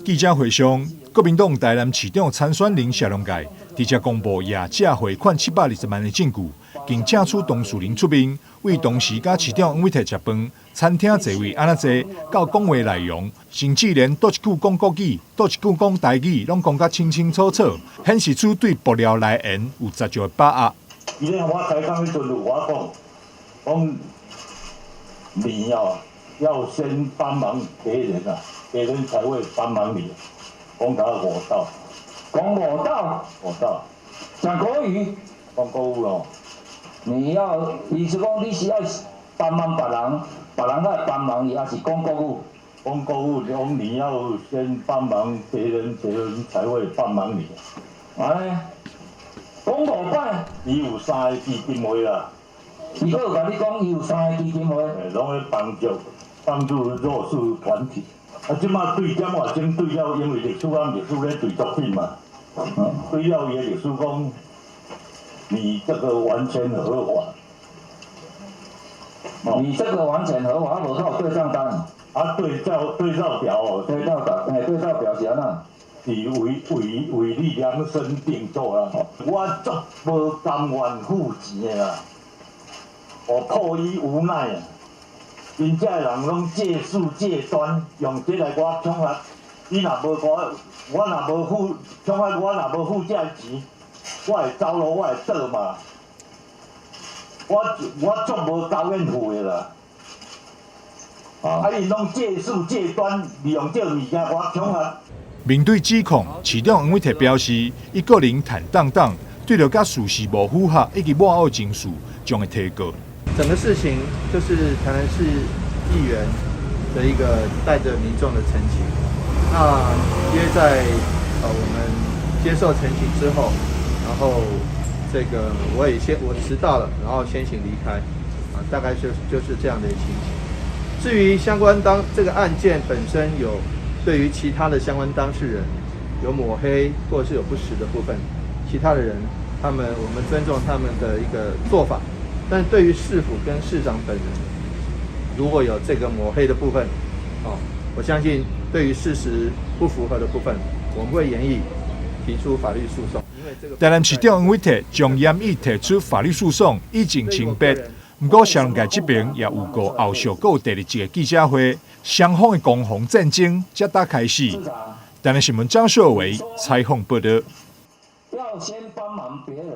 記者會上，國民黨台南市長參選人謝龍介直接公布掖借匯款720萬的證據，更請出當事人出面，為當時佮市長黃偉哲食飯、餐廳座位按怎坐，到講話內容，甚至連佗一句講國語，佗一句講台語，攏講甲清清楚楚，顯示出對爆料來源有十足的把握。伊咧我開講彼陣有我講，講你哦要先幫忙別人啊，別人才會幫忙你。講到五道，講五道，五道，講國語，講國語咯。你要，意思講你是愛幫忙別人，別人愛幫忙你，還是講國語？講國語，講你要先幫忙別人，別人才會幫忙你。哎，講五擺。伊有三个基金會啦。伊閣有共你講，伊有三个基金會。攏咧幫助幫助弱勢團體。啊，這馬對點外鐘對了，因為律師按律師咧對作品嘛。對了，伊的律師講，你這個完全合法。你這個完全合法，無靠對帳單。啊，對照表哦，對照表，嘿，對照表是按怎？是為你量身定做啦。我足無甘願付錢的啦，我迫於無奈啊。𪜶這个人攏借勢借端，用這來我恐嚇。你若無我，我若無付，恐嚇我若無付這个錢，我會走路，我會倒嘛。我足無甘願付的啦。啊！𪜶攏借勢借端，利用這个物件我恐嚇。面對指控，市長黃偉哲表示，伊個人坦蕩蕩，對著佮事實無符合以及抹黑情緒，將會提告。整個事情就是台南市議員的一個帶着民眾的陳情。那約在我們接受陳情之後，然後這個我也先我遲到了，然後先行離開，啊，大概就是這樣的情形。至於相關當這個案件本身有對於其他的相關當事人有抹黑或者是有不實的部分，其他的人他們我們尊重他們的一個做法。但對於市府跟市長本人，如果有這個抹黑的部分，哦，我相信對於事實不符合的部分，我們會研議提出法律訴訟。台南市長黃偉哲將嚴議提出法律訴訟，以證清白。毋過謝龍介這邊也預告後續閣有第二次的記者會，雙方的攻防戰爭才剛開始。台南新聞張秀維採訪報道。要先幫忙別人。